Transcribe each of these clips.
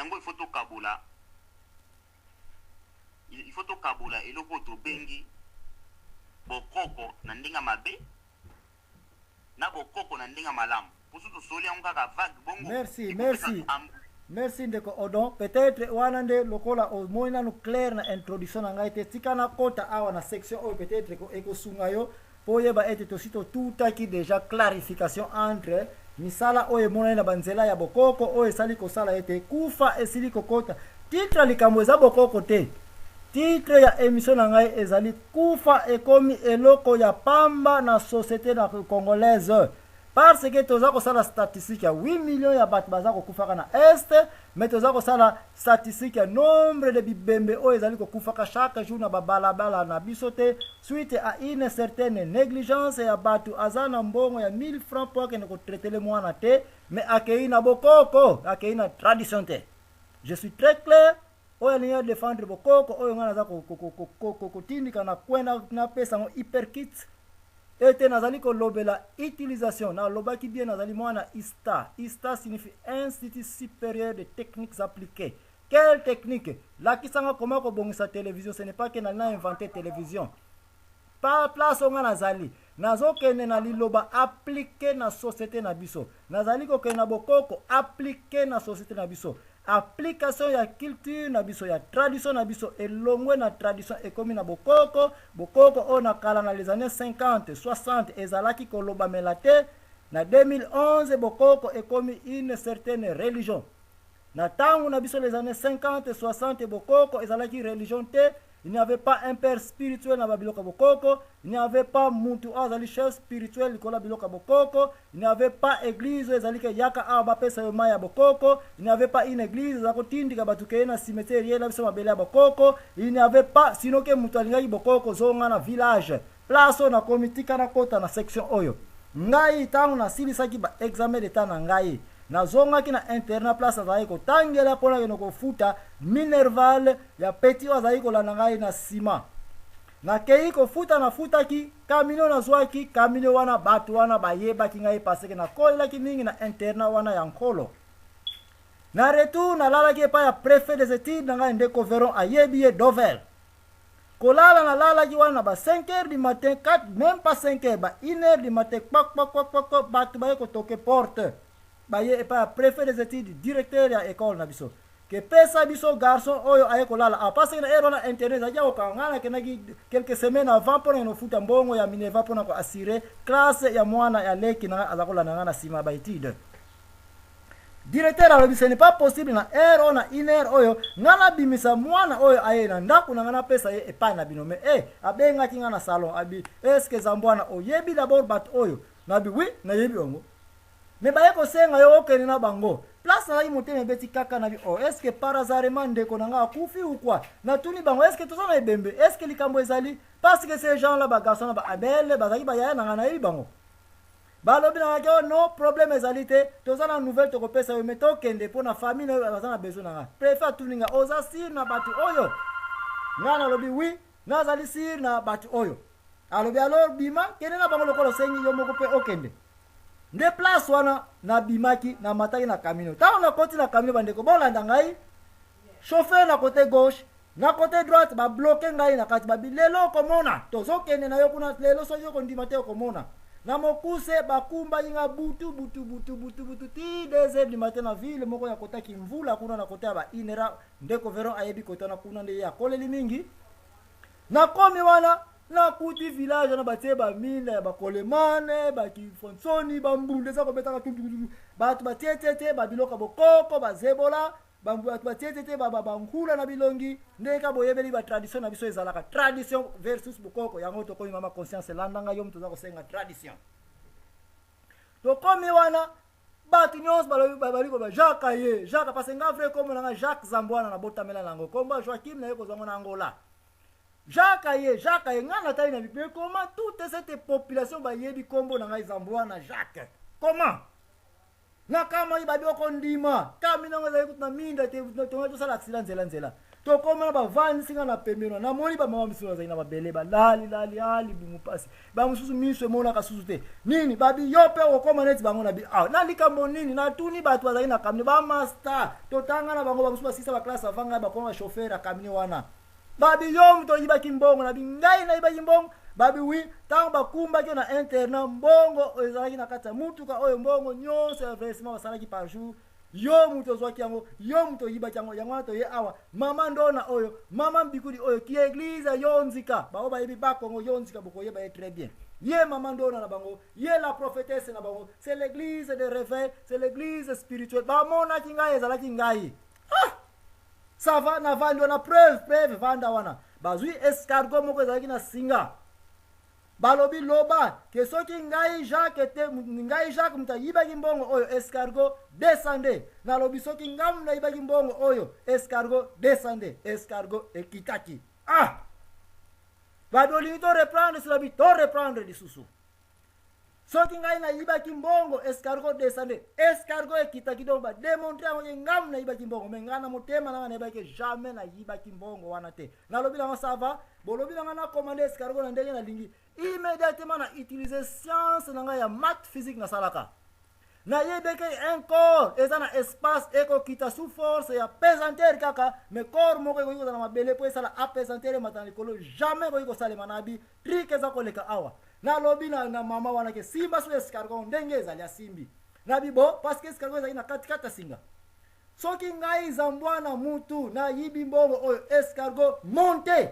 Yango, il faut tokabola, il faut tokabola eloko oyo tobengi bokoko na ndenge mabe na bokoko na ndenge malamu. Poso tosoli yango kaka vague bongo. Merci, merci, merci, ndeko Odon. Peut-être wana nde lokola omoni nanu clair na introduction na ngai te. Tika nakota awa na section oyo, peut-être ekosunga yo mpo oyeba ete tosi totutaki déjà clarification entre misala oyo emonani na banzela ya bokoko oyo esali kosala ete kufa esili kokota. Titre ya likambo eza bokoko te. Titre ya émission na ngai ezali "Kufa ekomi eloko ya pamba na société na congolaise", parce que toza kosala statistique ya 8 millions ya bato baza kokufaka na Est, mais toza kosala statistique ya nombre de bibembe oyo ezali kokufaka chaque jour na babalabala na biso te, suite à une certaine négligence ya bato. Aza na mbongo ya 1000 francs mpo akende kotraiter mwana te, mais akei na bokoko, akei na tradition te. Je suis très clair. Oyo alingi adéfendre bokoko, oyo ngai naza kotindika na coin, napesa yango hyperkit ete nazali kolobela utilisation. Nalobaki bien, nazali mwana ISTA. ISTA signifie Institut supérieur de techniques appliquées. Quelle technique? Lakisanga koma kobongisa télévision. Ce n'est pas que nali na inventé télévision. Pa place oyo nga nazali, nazokende na liloba appliqué na société na biso. Nazali kokende na bokoko appliqué na société na biso, application ya culture na biso, ya tradition na biso. Elongwe na tradition, ekomi na bokoko. Bokoko oyo na kala, na les années 50, 60, ezalaki kolobamela te. Na 2011, bokoko ekomi une certaine religion. Na ntango na biso, les années 50, 60, bokoko ezalaki religion te. Il n'y avait pas un père spirituel na babiloko ya bokoko. Il n'y avait pas mutu oyo azali chef spirituel likolo ya biloko ya bokoko. Il n'y avait pas église oyo ezali ke yaka awa bapesa yo mai ya bokoko. Il n'y avait pas une église eza kotindika bato keye na cimetière, yela biso mabele ya bokoko. Il n'y avait pas. Sinon ke moto alingaki bokoko, zonga na village. Place oyo nakomi, tika nakota na section oyo. Ngai, ntango nasilisaki baexamen d'état na ngai, nazongaki na internat place azalaki kotangela mpona kende kofuta minerval ya petit oyo azalaki kolanda ngai na nsima. Nakei kofuta, nafutaki camion, nazwaki camion wana. Bato wana bayebaki ngai parce que nakolelaki mingi na internat wana ya Nkolo. Na retour, nalalaki epai ya préfet des études na ngai, ndeko Veron ayebi ye, Dovel. Kolala, nalalaki wana na ba 5 heures du matin, 4, même pas 5 heures, ba 1 heure du matin, kpak kpak kpak kpak, bato baye kotoquer porte. Baye epai ya préfet des études, directeur ya école na biso, ke pesa biso garçon oyo aye kolala awa, parce que na heure wana internat ezalaki ya kokanga. Ngai nakendaki quelques semaines avant mpona kofuta mbongo ya minerval mpona koassurer classe ya mwana ya leki na ngai aza kolanda ngai na nsima ya baétude. Directeur alobi: "Ce n'est pas possible na heure oyo, na une heure oyo, ngai nabimisa mwana oyo aye na ndako na ngai, napesa ye epai na bino." Mais e abengaki ngai na salon, abi: "Est-ce Zambwana oyebi d'abord bato oyo?" Nabi: "Oui, nayebi bango." Mais baye kosenga yo okende na bango. Place nazalaki, motema ebeti kaka. Nabi: "Oh, est ce que par hasardement ndeko na ngai akufi ou quoi?" Natuni bango: "Est ce que toza na ebembe? Est ce que likambo ezali?" Parce que ces gens là, bagarçon na baabele, bazalaki bayaya na ngai, nayebi bango. Balobi na ngaki: "Oh non, problème ezali te, toza na nouvelle tokopesa yo, mais tokende mpo na famille na yo baza na besoin na ngai." Préfet atuni nga: "Oza sûr na bato oyo?" Ngai nalobi: "Oui, nazali sûr na bato oyo." Alobi: "Alors bima, kende na bango lokola osengi yo moko mpe okende." Nde place wana nabimaki, namataki na camion. Ntango nakoti na camion, bandeko bolanda ngai, chauffeur na côté gauche, na côté droite babloquer ngai na kati. Babi: "Lelo okomona, tozokende na yo kuna lelo. Soki okondima te, okomona." Na mokuse, bakumbaki nga butu butu butu butu butu ti 2 heures du matin na ville moko ya kotaki mvula kuna na côté ya baINRA. Ndeko Veron ayebi côté wana kuna, nde ye akoleli mingi. Nakomi wana, nakuti village wana batie baminda ya bakolemane, bakifonsoni, bambunda eza kobetaka tutututu. Bato batie tie te babiloko ya bokoko, bazebola bato batie tie te bankula na bilongi. Ndenge ka boyebeli batradition na biso ezalaka tradition versus bokoko. Yango tokomi, mama Conscience elandanga yo moto oza kosenga tradition. Tokomi wana, bato nyonso balobi, bali koloba: "Jacques ye, Jacques." Parce nga vrai kombo nanga Jacques Zambwana, nabotamela nango. Kombo ya Joakim naye kozwango na Angola. "Jacques ye, Jacques ye." Ngai natali na bipe: comment toute cette population bayebi kombo na ngai Zambwana Jacques? Comment? Nakamwaki. Babi: "Okondima, kami nango ezali kutu na minda te, tongai tosala accident nzela nzela." Tokoma na bavandisi nga na pembeni wana, namoni bamama misusu bazali na mabele, balali lali, a libumu pasi, bamosusu miso emonaka susu te nini. Babi yo mpe okokoma neti bango. Na bi awa na likambo nini? Natuni bato bazali na camion, bamasta totanga na bango, bamosusu basisa baklasse avant ngai, bakoma bachauffeur ya camion wana. Babi yo moto oyibaki mbongo. Nabi ngai nayibaki mbongo? Babi oui, ntango bakumbaki yo na internat, mbongo ezalaki na kati ya mutuka oyo, mbongo nyonso ya versement basalaki par jour, yo moto ozwaki yango, yo moto oyibaki yango. Yango wana toye awa, mama Ndona oyo, mama Mbikudi oyo, ki église yo nzika, bango bayebi Bakongo yo nzika, bokoyeba ye très bien. Ye mama Ndona na bango, ye la prophétesse na bango, c'est l'église de réveil, c'est l'église spirituelle. Bamonaki ngai, ezalaki ngai. Ah, ça va, navandi wana, preuve, preuve, vanda wana. Bazwi escargot moko ezalaki na singa, balobi loba ke soki ngai Jacques te, ngai Jacques moto ayibaki mbongo oyo, escargot descende. Nalobi soki ngai moto ayibaki mbongo oyo, escargot descende. Escargot ekitaki. Ah, babi olingi to reprendre silabi, to reprendre lisusu. Soki ngai nayibaki mbongo, escargot descende. Escargot ekitaki. Donc badémontrer yango ke ngai nayibaki mbongo. Mais ngai na motema nanga nayebaki jamais nayibaki mbongo wana te. Nalobi nango ça va, bolobi nanga nakomande escargot na ndenge nalingi. Immédiatement na utiliser science na ngai ya math physique nasalaka, nayebeke un corps eza na espace ekokita sous force ya pesanteur kaka, mais corps moko ekoki kozala na mabele mpo esala apesanteur emata na likolo, jamais ekoki kosalema. Na bi truc eza koleka awa. Nalobi na mama wana ke simba so escargot ndenge ezali. Asimbi. Nabi bo, parce que escargot ezali na katikati ya singa, soki ngai Zambwana mutu nayibi mbongo oyo, escargot monte.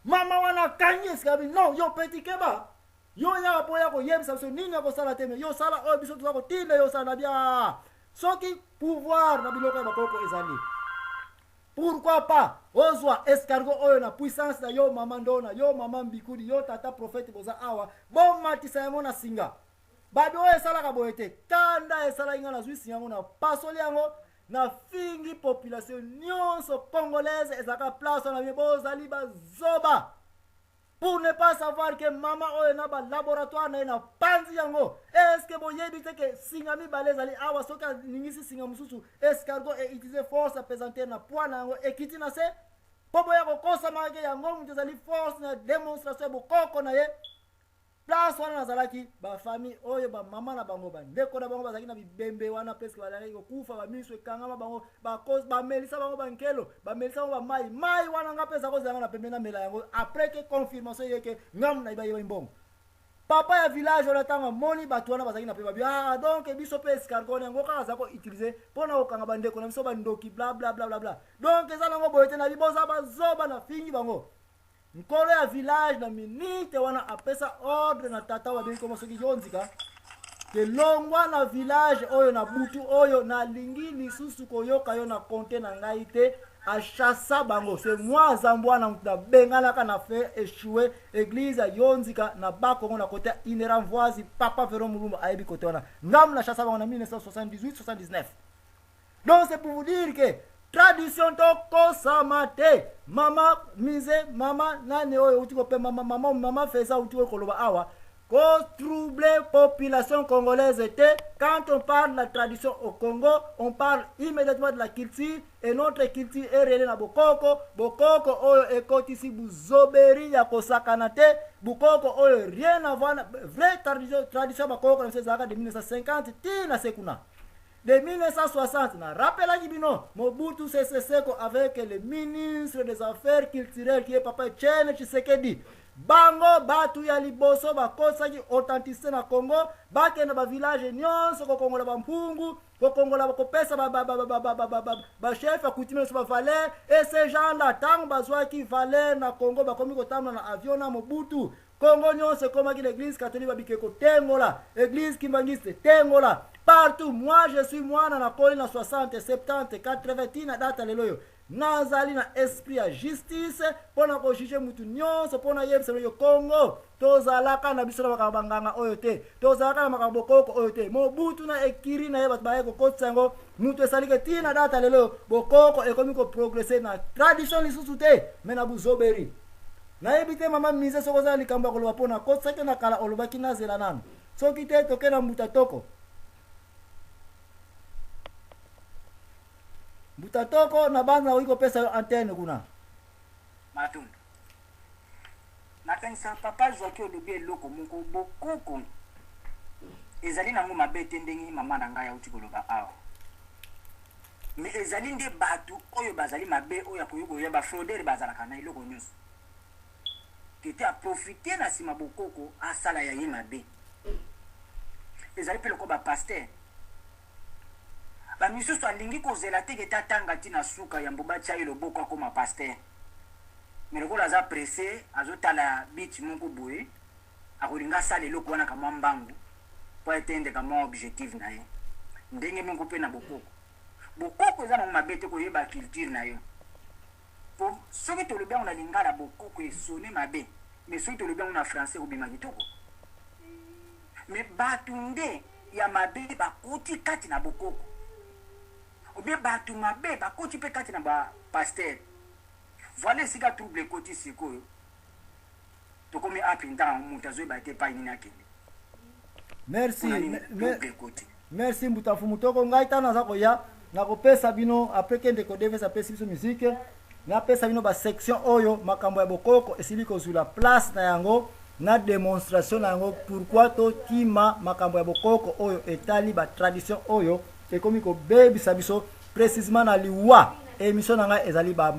Mama wana akangi escargot: non, yo petit, keba, yo yaka mpo ya koyebisa biso nini ya kosala te, mais yo sala oyo biso toza kotinda yo osala. Na bia soki pouvoir na biloko ya bakoko ezali, pourquoi pas ozwa escargot oyo na puissance na yo, mama Ndona, yo mama Mbikudi, yo tata prophète, boza awa, bomatisa yango na singa. Babi oyo esalaka boye te. Kanda esalaki ngai, nazwi singa yango, napasoli yango, nafingi population nyonso congolaise ezalaka place wana: bozali bazoba pour ne pas savoir que mama oyo na balaboratoire na ye na panzi yango. Est-ce boyebi te ke singa mibale ezali awa? Soki aningisi singa mosusu, escargot eutiliser force apesanteur na poids na yango, ekiti na se. Mpo boya kokosamaka ke yango moto ezali force na démonstration ya bokoko na ye. Place wana nazalaki, bafamille oyo, bamama na bango, bandeko na bango bazalaki na bibembe wana, presque bazalaki kokufa, bamiso ekangama bango, bamelisa bango bankelo, bamelisa bango bamai mai wana. Nga mpe eza kozalanga na pembe, namela yango après ke confirmation yeke ngamu na yeba mbongo. Papa ya village wana, ntango amoni bato wana bazalaki na pe, babi: ah, donc biso mpe escargot yango kaka aza koutiliser mpo na kokanga bandeko na biso bandoki, bla bla bla bla bla. Donc eza nango boye te. Na biboza bazoba, na fingi bango. Nkolo ya village na minute wana apesa ordre na tata oyo babengi komo soki yo nzika ke longwa na village oyo na butu oyo, nalingi lisusu koyoka yo na konte na ngai te. Achassa bango. C'est moi Zambwana moto nabenganaka na faire échouer église ya Yonzika na Bakongo na kote ya Inera Mvoisi. Papa Veron Mulumba ayebi kote wana. Ngamu na chassa bango na 1978 79. Donc c'est pour vous dire que tradition tokosama te. Mama Mise, mama nani oyo outi kopema, mama Feza outi oyo koloba awa, troubler population congolaise te. Quand on parle de la tradition au Congo, on parle immédiatement de la culture, et notre culture est reliée na bokoko. Bokoko oyo ekotisi buzoberi ya kosakana te. Bokoko oyo rien à voir. Vraie tradition, tradition bakoko na biso ezalaka de 1950 ti na sekuna de 1960. Na rappelaki bino Mobutu Sese Seko avec le ministre des Affaires culturelles qui est papa Etienne Tshisekedi, bango bato ya liboso bakosaki authenticité na Congo. Bakende bavillage nyonso kokongola bampungu, kokongola, kopesa bachef ya coutume nyonso bavaleur. Et ces gens là, ntango bazwaki valeur na Congo, bakomi kotambola na avion na Mobutu. Congo nyonso ekomaki l'église catholique, babike kotengola église kimbanguiste, tengola partout. Moi je suis mwana nakoli na 60, 70, 80 na data lelo oyo, nazali na esprit ya justice mpo na kojuger mutu nyonso, mpo na yebisa oyo Congo tozalaka na biso na makambo banganga oyo te, tozalaka na makambo bokoko oyo te. Mobutu na ekiri na ye, bato baye kokotisa yango mutu esaliki ntina data lelo oyo bokoko ekomi koprogresser na tradition lisusu te, mais na buzoberi. Nayebi te, mama Mise, soki oza na likambo ya koloba mpo na kotisaki na kala, olobaki nazela nanu. Soki te, toke na mbuta toko. Mbuta Toko na banza nakoki kopesa yo antenne kuna. Matondo. Nakanisa papa Joaquin olobi eloko moko bokoko ezali nango mabe te ndenge mama na ngai auti koloba awa. Mais ezali nde bato oyo bazali mabe oyo akoki koya ba fraudeur bazalaka na eloko nyonso. Kete a profiter na sima bokoko asala ya ye mabe. Ezali pe lokola ba pasteur. Ba misusu alingi kozela te kete atanga ti na suka yambo batia ye loboko akoma pasteur. Mais lokola aza presse azotala but moko boye akolinga asala eloko wana ka mwa mbangu po atteindre ka mwa objectif na ye. Ndenge moko pe na bokoko. Bokoko eza nango mabe te koyeba culture na yo. Po soki tolobi yango na lingala bokoko e sonne mabe mais soki tolobi yango na français ekobima kitoko. Mais batu nde ya mabe bakoti kati na bokoko. Ou bien batu mabe bakoti pe kati na ba pasteurs. Voilà esika trouble ekoti sikoyo. Tokomi api ntango mutu azoyeba te epai nini akende. Merci. Pona nini trouble ekoti. Merci Mbuta Mfumu Toko. Ngai ntango naza koya nakopesa bino après que ndeko Davis apesi biso musique, napesa bino ba section oyo makambo ya bokoko esili kozwila place na yango na demonstration na yango pourquoi tokima makambo ya bokoko oyo etali ba tradition oyo ekomi kobebisa biso précisément na liwa. Émission na ngai ezali ba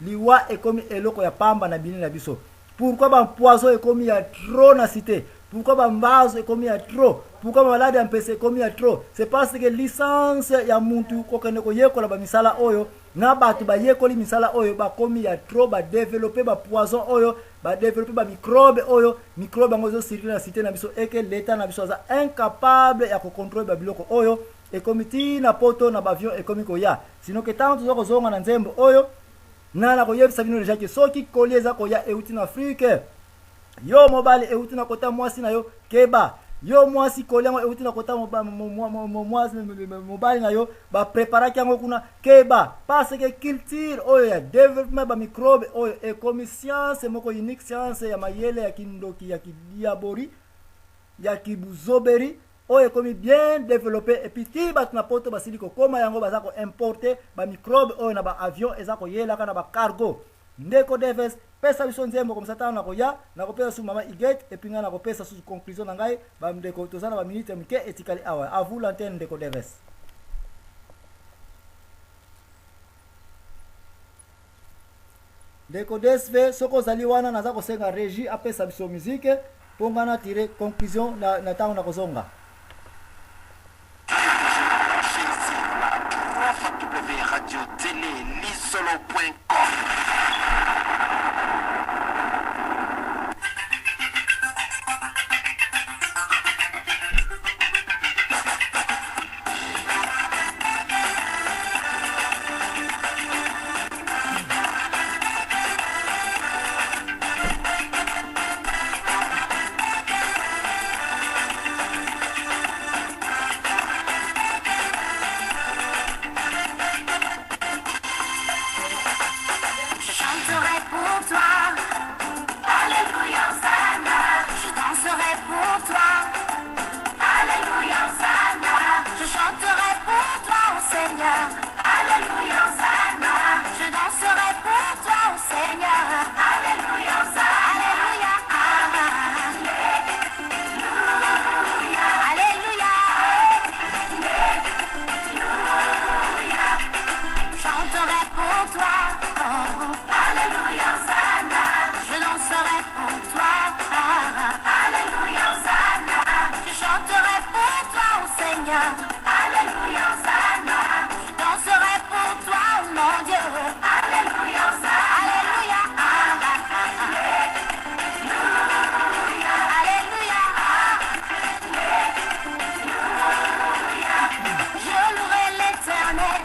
liwa ekomi eloko ya pamba na bini na biso. Pourquoi ba poison ekomi ya trop na cité? Pourquoi ba mbazo ekomi ya trop? Pourquoi ba malade ya mpese ekomi ya trop? C'est parce que licence ya muntu kokende koyekola ba misala oyo na bato bayekoli misala oyo bakomi ya trop, ba développer ba poison oyo, ba développer ba microbe oyo, microbe yango ezo circuler na cité na biso et que l'état na biso aza incapable ya ko contrôler ba biloko oyo ekomi ti na poto na ba avion ekomi koya. Sinon que tango toza kozonga na nzembo oyo na nakoyebisa bino deja ke soki koli eza koya euti na Afrique, yo mobali euti na kota mwasi na yo keba, yo mwasi koli yango euti na kota mobali na yo bapreparaki yango kuna keba, parce que culture oyo ya développement ba microbe oyo ekomi science moko unique, science ya mayele ya kindoki ya kidiabori ya kibuzoberi oyo ekomi bien développé et puis ti bato na poto basili kokoma yango baza ko importer ba microbe oyo na ba avion eza koyelaka na ba cargo. Ndeko Davis, pesa biso nzembo komisa ntango nakoya nakopesa susu mama Igete et puis ngai nakopesa susu conclusion na ngai. Bandeko toza na ba minute ya mike etikali awa. À vous l'antenne ndeko Davis. Ndeko DSV, soki ozali wana naza kosenga régie apesa biso musique mpo ngai na tire conclusion na ntango nakozonga. www.radiotelelisolo.com. Je chanterai pour toi, Alléluia, Hosanna. Je danserai pour toi, Alléluia, Hosanna. Je chanterai pour toi, ô Seigneur, Alléluia, Hosanna. Je danserai pour toi, ô Seigneur, Alléluia, Hosanna. Alléluia, Alléluia, Alléluia. Chanterai pour toi, oh, Alléluia, Hosanna. Je danserai pour toi, Alléluia, Hosanna. Je chanterai pour toi, ô Seigneur, Alléluia, Hosanna. Je danserai pour toi, oh mon Dieu, Alléluia, Hosanna. Alléluia, Alléluia, Alléluia. Je louerai l'Éternel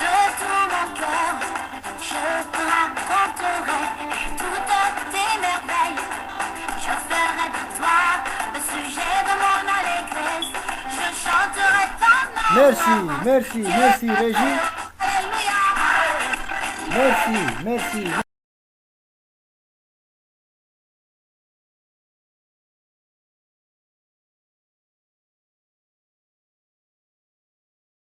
de tout mon cœur. Je te raconterai toutes tes merveilles. Je ferai de toi le sujet de mon allégresse. Je chanterai ton nom. Merci, merci, merci Régie. Alléluia. Merci, merci.